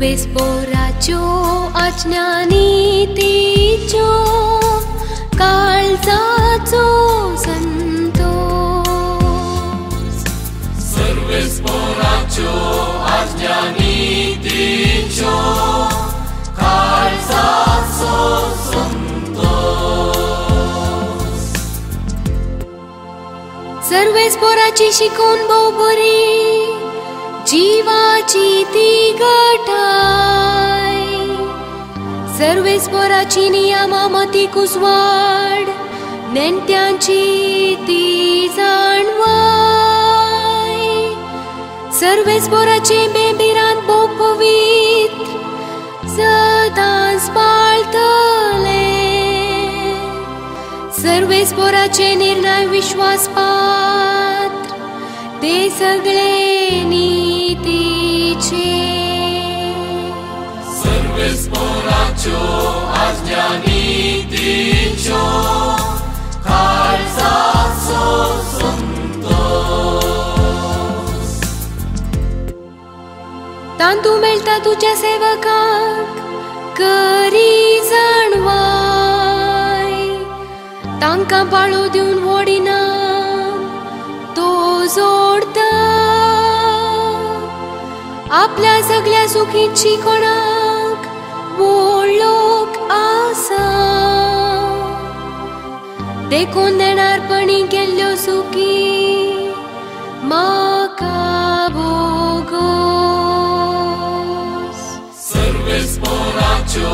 सर्वेस्पोराच्यो आज्ञा नीतीच्यो काळजाचो संतोष. सर्वेस्पोराच्यो आज्ञा नीतीच्यो काळजाचो संतोष. सर्वेस्पोराची शिकवण भोव बरी जीवाची ती गटाय. सर्वेस्पोराची नियमा मती कुसवाड नेणट्यांची ती जाणवाय. सर्वेस्पोराचे बेबिरांत भोव पवित्र सदांच पाळतले. सर्वेस्पोराचे निर्णय विश्वास पात्र ते सगळे नीतीचे. सर्वेस्पोराच्यो आज्ञा नीतीच्यो काळजाचो संतोष. तांतू मेळटा तुज्या सेवकाक करी जाणवाय. तांकां पाळो दिवन वडिना तो जोडता. आपल्या सगळ्या सुखीची कोणाक वळख आसा. देखून देणारपणी केल्ल्यो सुखी म्हाका भोगोस. सर्वेस्पोराच्यो